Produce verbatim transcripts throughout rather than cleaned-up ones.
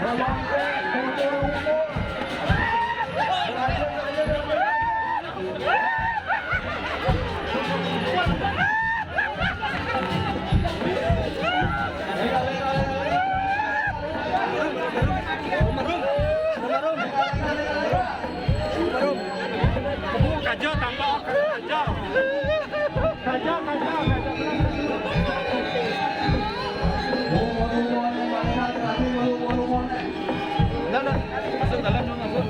Kajo tampak kajo. Kajo, kajo, kajo. Nah, nah. Masuk dalam, masuk.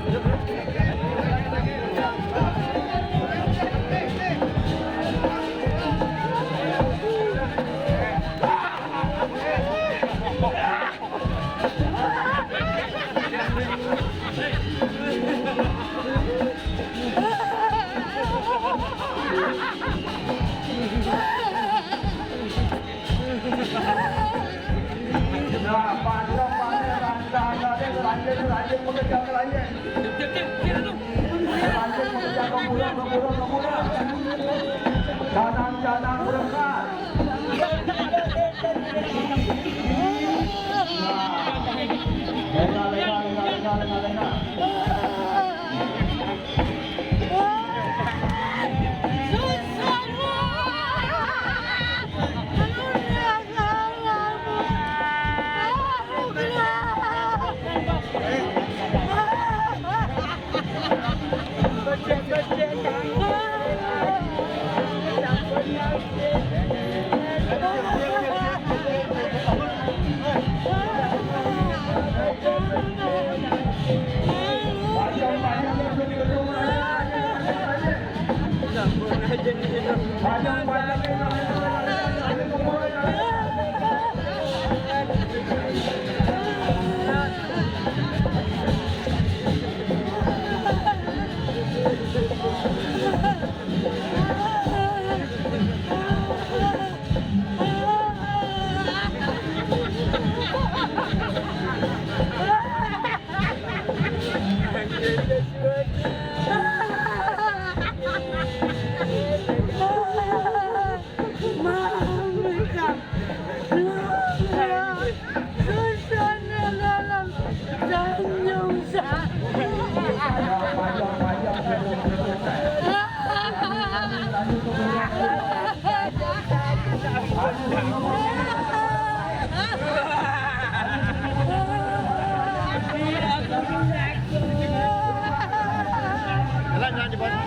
Nah, panjang, panjang, panjang, panjang, panjang, panjang, panjang, panjang. Jangan, jangan berangkat. Lena, lena, lena, lena, lena, lena. Jalan, jalan, cepat.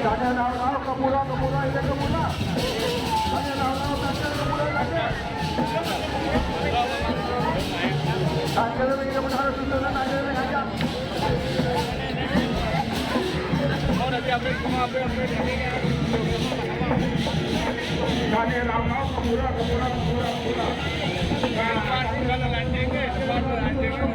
Tanya naon-naon ka murah, ka murah, ieu ka murah. Tanya naon-naon, tanya ka murah, tanya. Tanya leuwih ka murah, harus susunan, tanya leuwih aja. Tanya naon-naon ka murah, ka murah, ka murah, ka murah. Nah, kalau lanceng, eh, kalau lanceng, eh,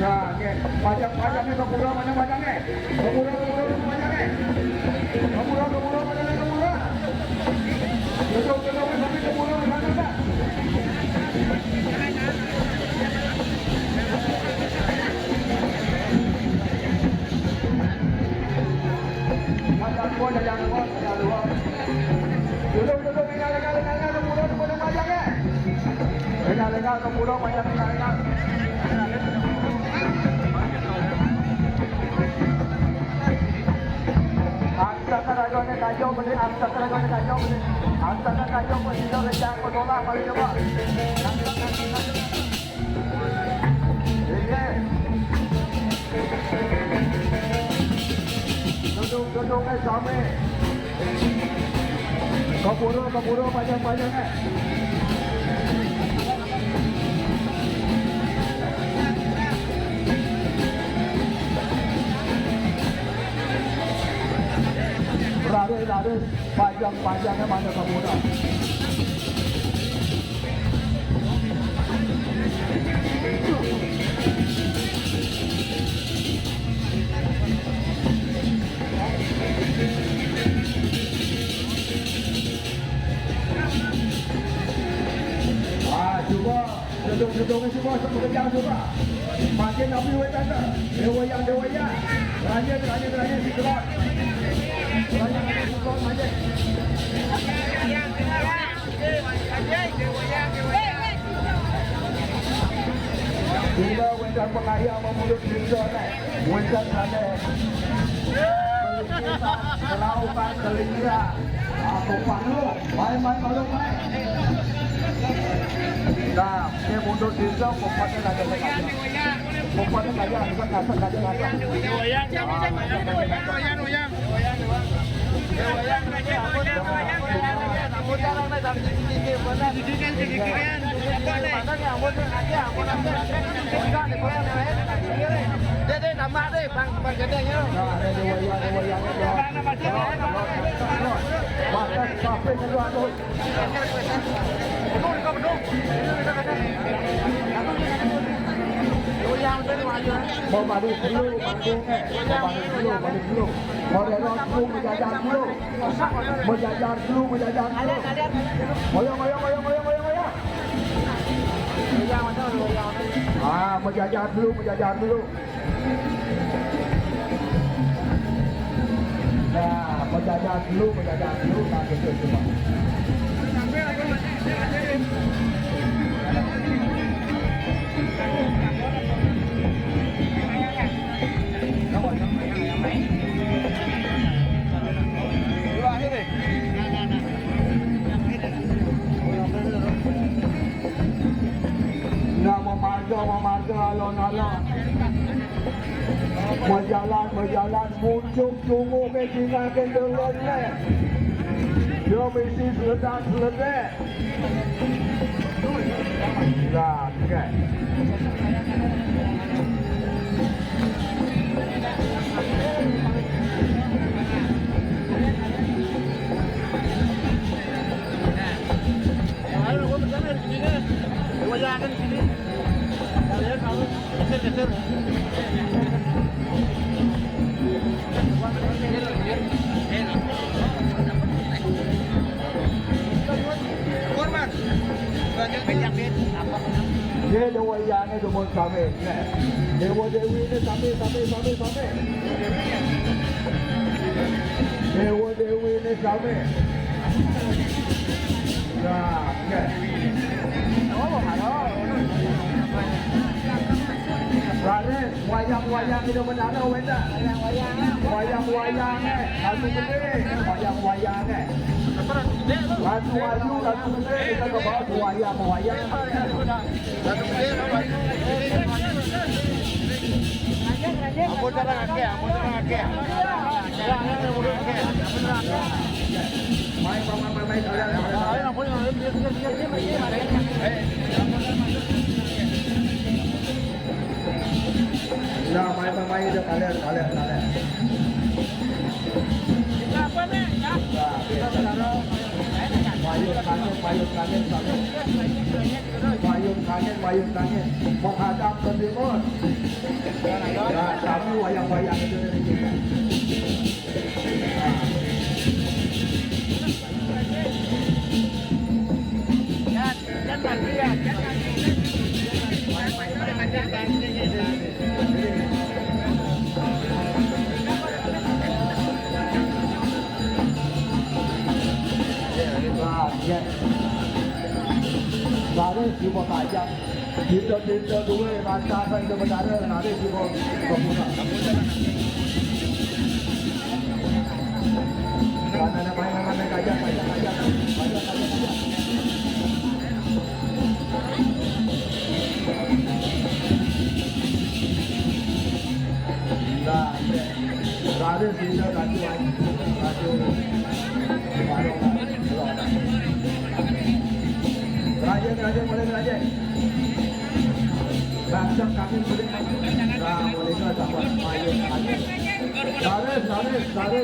Nah, oke. Pajang-pajangnya ke pulau, pajang-pajangnya. Kemurah, kemurah, kemurah, eh. Kemurah, kemurah, kemurah, kemurah. Betul, betul, betul, kemurah, kemurah, kemurah. Jangan lupa, jangan lupa, jangan lupa. Duduk, duduk, ringan, ringan, ringan, ringan, kemurah, kemurah, kemurah, eh. Ringan, ringan, kemurah, kemurah, ringan, ringan. Angkat ragone kajo bener, angkat ragone kajo bener. Angkat kajo bener, rejang pedolah, mari coba. Iya. Duduk-duduk, eh, sami. Keburu, keburu, panjang-panjang, eh. Raris, raris, panjang-panjangnya mana keburu. Ah, coba. Duduk-duduk semua, semua kejar coba. Makin api wetanda. Dewa yang, dewa yang. Lanjut, lanjut, lanjut, si keluar. Lanjut, lanjut, si keluar, lanjut. Juga wetanda pengayah memulut pintu, eh. Wetanda sana. Kelautan, kelindiran. Aku panggung. Main, main, main, main. Nah, dia mundur diri, pokoknya nggak ada lagi. Pokoknya nggak ada, nggak ada, nggak ada, nggak ada. Dede, Tambah deh, Bang, Bang Gedeng, ya. Nah, ada dua yang, dua yang, dua. Makan sampai kedua tu. Mau balik dulu, Bang Gedeng. Mau balik dulu, balik dulu. Mau balik dulu, mau jajan dulu. Mau jajan dulu, mau jajan dulu. Ngoyong, ngoyong, ngoyong, ngoyong, ngoyong, ngoyong. Ah, mau jajan dulu, mau jajan dulu. Nah, mau jajan dulu, mau jajan dulu, nah, gitu, coba. Nah, memarga, memarga, alon-alon. Mejalan, mejalan, muncung tunggu ke tinggal ke delon le. Dia mesti seledak, seledek. Lah, okey. Ayo, aku bersama di sini. Wayang kan di sini. Kalian kalau geser, geser. Ye, dewa yang itu pun sami. Dewa dewi ini sami, sami, sami, sami. Dewa dewi ini sami. Ya, okey. Baris, wayang-wayang kita menara, wenda. Wayang-wayang, eh. Satu gede, wayang-wayang, eh. Satu ayu, satu gede, kita ke bawah, wayang-wayang. Ampun, terang, okey. Ampun, terang, okey. Terang, terang, terang, okey. Ampun, terang, okey. Mai, mai, mai, mai, mai, kalian, kalian. Ayo, ampun, ayo, biar, biar, biar, biar, biar. Eh. Nah, mai, mai, mai, dah, kalian, kalian, kalian. Kita apa ni? Ya. Nah, okey. Mayun kangin, mayun kangin, satu. Mayun kangin, mayun kangin. Menghadap ke timur. Nah, kami wayang-wayang itu dari kita. Baru cuba pajak. Kita, kita dua rancang kita berkara, lari cuba berpusat. Mana ada main, mana ada kajak, kajak, kajak. Kajak, kajak, kajak. Nah, okey. Raja sehingga Raja Raja Raja Raja boleh Raja. Raja kami boleh. Nah, boleh ke sama. Raja Raja. Raja Raja Raja.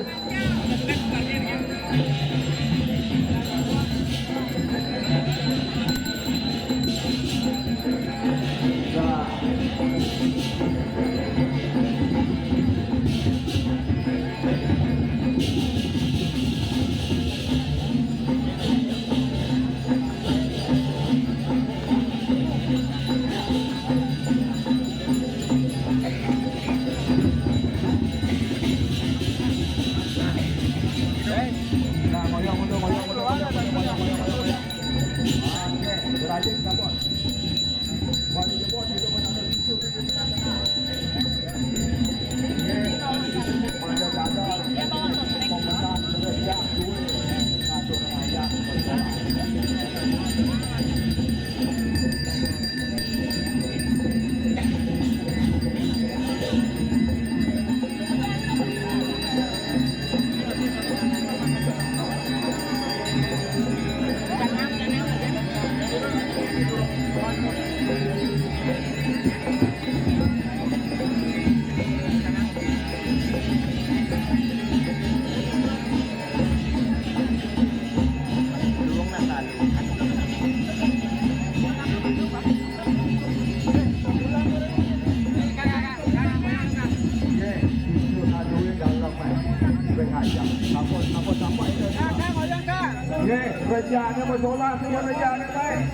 Rejane besolah, tu rejane baik.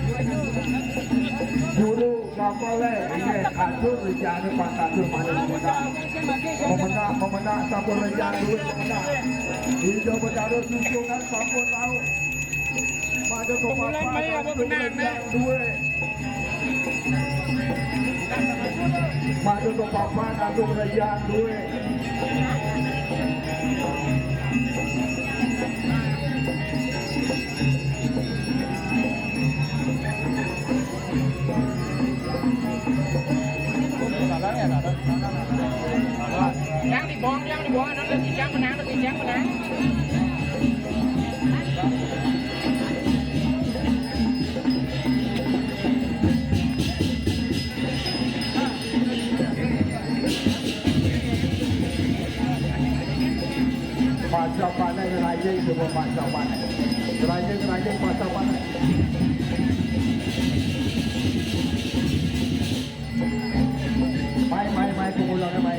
Juru kapal eh, ini kancur rejane, Pak, kancur mana memenang. Memenang, memenang, sampun rejane duit, memenang. Ijo bedaru susungan sampun tahu. Maju ke papan, kancur rejane duit. Maju ke papan, aku kerajaan duit. Yang dibuang, yang dibuang, ada yang menang, ada yang menang. Pasal panen raja itu buat pasal panen. Raja, raja pasal panen. Mai, mai, mai, pemulanya mai.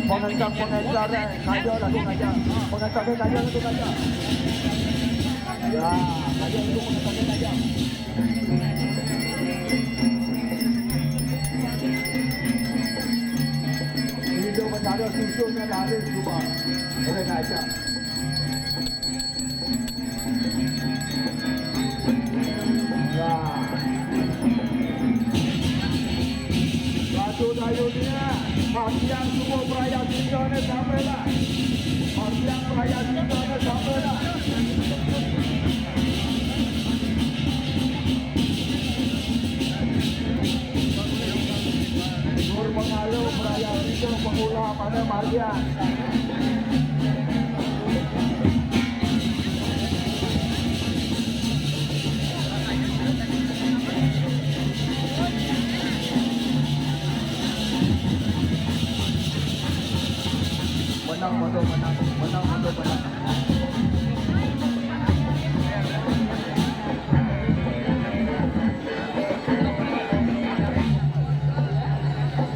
Pengencar, pengencar, eh, kaja lagu kaja. Pengencar, eh, kaja lagu kaja. Ya, kaja lagu pengencar, eh, kaja. Itu menara susunnya laris juga. Oleh kaja. Nah. Ratu Dayunia, Pasian Subuh Peraya Sintone sampai lah. Pasian Peraya Sintone sampai lah. Nur Mengalu Peraya Sintone pemula pada Mardian. Menang, menang, menang, menang, menang, menang.